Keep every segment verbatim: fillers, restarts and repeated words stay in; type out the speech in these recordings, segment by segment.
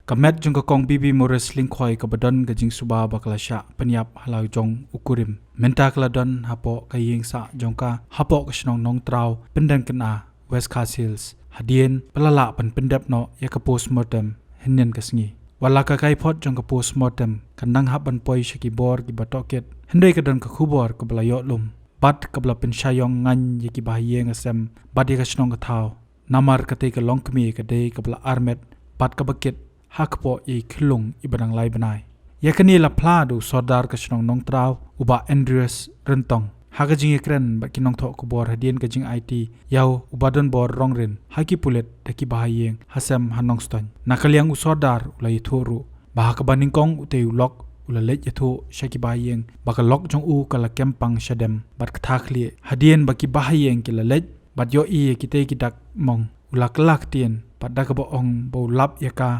Ka met jong ka Kong B B Morris Lyngkhoi kaba don ka jingsuba ba ka la shah pynïap ha la jong u kurim mynta ka la don hapoh ka ïing sah jong ka hapoh ka shnong Nongtraw, Pyndenkyna, West Khasi Hills, hadien ba la lah ban pyndep noh ïa ka postmortem hynnin ka sngi. Wat la ka kaiphod jong ka postmortem ka nang hap ban poi sha ki bor kiba tohkit, hynrei ka don ka khubor kaba la ïoh lum bad kaba la pynshah ïong ngan ïa ki bahaïing hasem bad ïa ka shnong ka thaw. Namar katei ka longkmie ka dei kaba la armet bad kaba kit ha kpoh ïa i khyllung iba dang lai bnai. Ïa kane la phla da u sordar ka shnong Nongtraw, u Bah Andreas Ryntong, ha ka jingïakren bad ki nongthoh khubor hadien ka jingaiti ïa u Badonbor Rongrin ha ki pulit da ki bahaïing hasem ha Nongstoiñ. Na ka liang u sordar u la ïathuh ruh ba ha kaba nyngkong utei u lok u la leit ïathuh sha ki bahaïing ba ka lok jong u ka la kem pang shadem bad ktha khlieh. Hadien ba ki bahaïing ki la leit bad ïohi ïa kitei ki dak mong, u la kylla ktien bad da kaba ong ba u lap ïa ka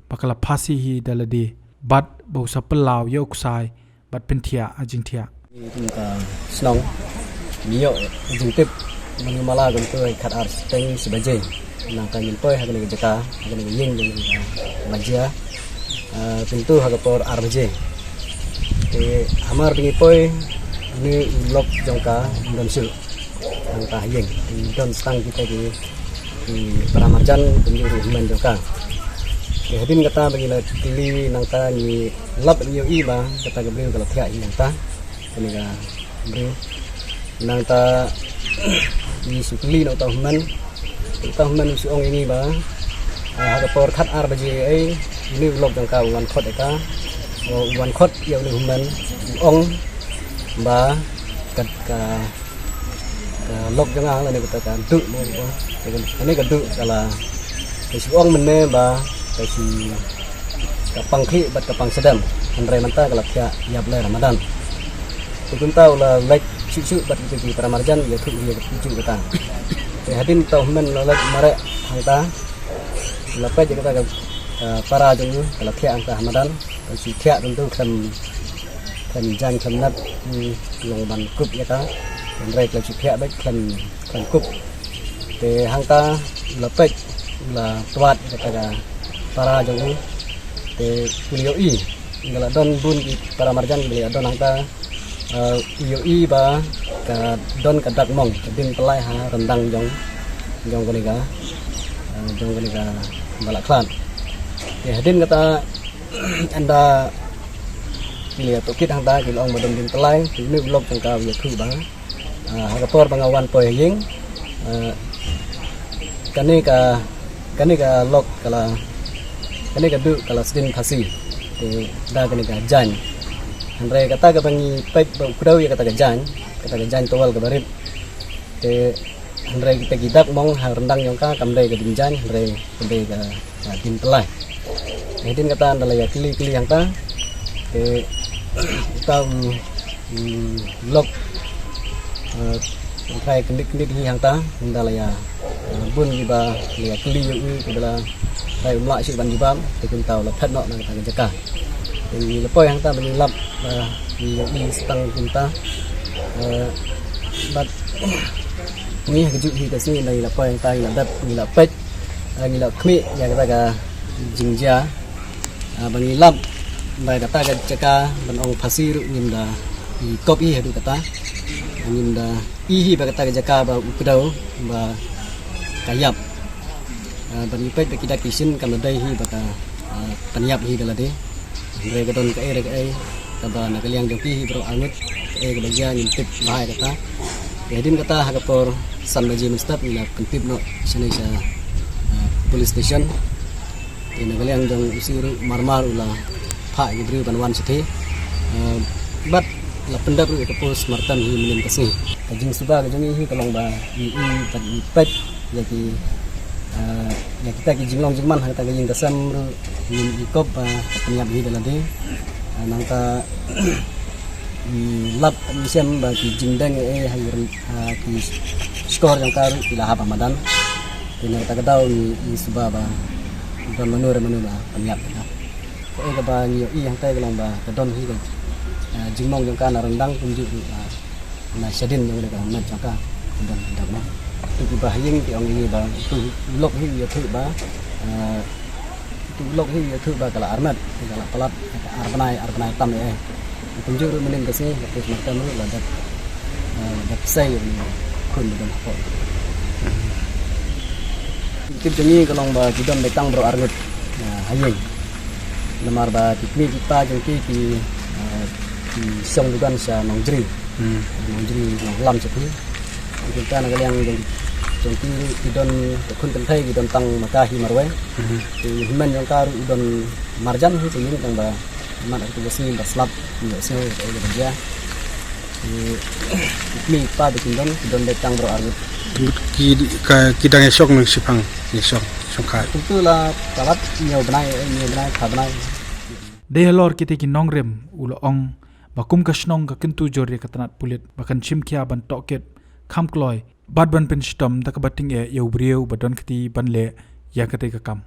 ba ka la phasi hi da lade bad ba u sa pynlaw ïa u ksai bad pynthiah ha jingthiah. Ka shnong ngi ïoh jingtip mynta mala kumto khat ar shiteng shi baje. Nangta ngin poi ha kane ka jaka, ha kane ka ïing jong ka Majia, kumto ha ka por ar baje. Te hamar ba ngi poi, une u lok jong ka um don shuh hangta ha ïing. Te don tang kita ki, ki para marjan kumjuh ruh u hynmen jong ka. Te hadien kata ba ngi la kylli nangta ngi lap ngi ïohi ba kata ka briew ka la thiah hi nangta. Kane ka briew. Nangta ngi shu kylli na uta u hynmen. Uta u hynmen u shu ong ïa ngi ba, ah, ha ka por khat ar baje ei, une u lok jong ka u wan khot ïa ka. U wan khot ïa une u hynmen, u ong ba ka, ka, ka lok jong nga lane kata ka duh mo, mo. Kane ka duh ka la, ka shu ong mynne ba ka shu ka pang khlieh bad ka pang shadem, hynrei mynta ka la thiah ïap leh Ramadan. Te kumta u la leit shuh shuh bad kita ki para marjan ïathuh ïa ka pynjah kata. Te hadien uta u hynmen u la leit mareh hangta, u la peit ïa kata ka, ka para jong u ka la thiah hangta ha madan. Ka shu thiah kumto khlem, khlem jaiñ khlem nat, hmm, long ban kup ïa ka. Hynrei ka la shu thiah beit khlem, khlem kup. Te hangta u la peit, u la twad ïa kata ka para jong u. Te u la ïohi, nga la don bun ki para marjan ki la don hangta. Eh, u ïohi ba ka don ka dak mong, ka dien pynlait ha ryndang jong, jong kane ka, eh, jong kane ka ba la khlad. Te hadien kata ynda ki la ïatoh kit hangta ki la ong ba don dien pynlait, te une u lok jong ka u ïathuh ba, ah, ha ka por ba nga wan poi ha ïing, ah, kane ka, kane ka lok ka la, kane ka duh ka la sdien phasi. Te da kane ka jaiñ. Hynrei kata kaba ngi peit ba u kdew ïa kata ka jaiñ, kata ka jaiñ towel kaba rit. Te hynrei kita ki dak mong ha ryndang jong ka kam dei ka dien jaiñ, hynrei ka dei ka, ka dien pynlait. Hadien kata ynda la ïa kylli kylli hangta, te uta u, u lok, eh, u trai kyndit kyndit hi hangta, ynda la ïa, eh, bun kiba la ïa kylli ïa u kiba la trai um lah shuh ban jubab, te kumta u la phet noh na kata ka jaka. Te ngi la poi hangta ba ngi lap, eh, ngi ïohi tang kumta, eh, bad ngi ha kajuh hi ka sngi ynda ngi la poi hangta ngi la dep ngi la peit, eh, ngi la khmih ïa kata ka jingjia. Ah, ba ngi lap ba kata ka jaka ban ong phasi ruh ngim da i kop hi haduh kata. Ngim da i hi ba kata ka jaka ba u kdew ba ka ïap. Ah, ba ngi peit ba ki dak ki shin kam da dei hi ba ka, ah, pynïap hi da lade. Hynrei ka don kaei re kaei kaba na ka liang jong ki hi baroh arngut, kaei kaba jia ngim tip bha ïa kata. Te hadien kata ha ka por san baje mynstep ngi la pyntip noh shane sha, ah, police station. Te na ka liang jong u C I ruh marmar u la phah ïa ki briew ban wan shathie. Eh, bad la pyndep ruh ïa ka postmortem hi mynnin ka sngi. Ka jingsuba ka jong ngi hi ka long ba ngi i bad ngi peit ïa ki, eh, ïa kita ki jinglong jingman ha kata ka ïing ka sem ruh ngim i kop ba ka pynïap hi da lade. Eh, nangta ngi lap ngi shem ba ki jingdeng eh ha ki, ha ki shkor jong ka ruh ki la hap ha madan. Te na kata ka daw ngi i suba ba don mano re mano ba pynïap ïa ka. Kaei kaba ngi ïohi hangta ka long ba ka don hi ka, eh, jingmong jong ka na ryndang kumjuh ruh, eh, na shadien jong ka met jong ka. Ka don dak ma. Tu ki bahaïing ki ong ïa ngi ba tu lok hi ïathuh ba, eh, Tu lok hi ïathuh ba ka la armet, ka la palat, ka ar bnai, ar bnai tam ïa. Kumjuh ruh mynnin ka sngi ka pris maktam ruh la dep, eh, dep sei ïa u khun ba don hapoh. Tip jong ngi ka long ba ki don beit tang baroh arngut, eh, ha ïing. Namar ba ki kmie ki kpa jong ki ki, eh, ki shong dukan sha Nongjri. Hmm. Nongjri Nonglam sha phi. Ki kynta na ka liang jong, jong ki ruh ki don ka khun kynthei ki don tang ma ka hi marwei. Hmm. Ki hynmen jong ka ruh i don marjan hi ki ïing tang ba mat ar ki ba sngi ba slap ki ba sngi ka ba ja. Ki kmie ki kpa ba kin don ki don beit tang baroh arngut. Ki ka ki dang ïa shong nang shipang ïa shong shong ka. Kumtu la palat hynñiew bnai, hynñiew bnai, phra bnai. Dei halor kita ki nongrim u la ong ba kum ka shnong ka kyntu jur ïa ka tnat pulit ba kan shim khia ban tohkit kham kloi bad ban pynshitom da kaba tyngeh ïa u briew ba don kti ban leh ïa katei ka kam.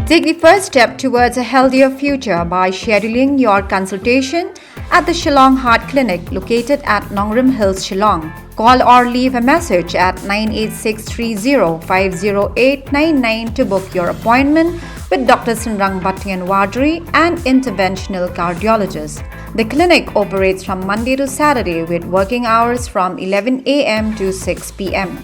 Take the first step towards a healthier future by scheduling your consultation at the Shillong Heart Clinic, located at Nongrim Hills, Shillong. Call or leave a message at nine eight six three zero five zero eight nine nine to book your appointment with Doctor Synrang Battian Wadri, an interventional cardiologist. The clinic operates from Monday to Saturday with working hours from eleven a m to six p m.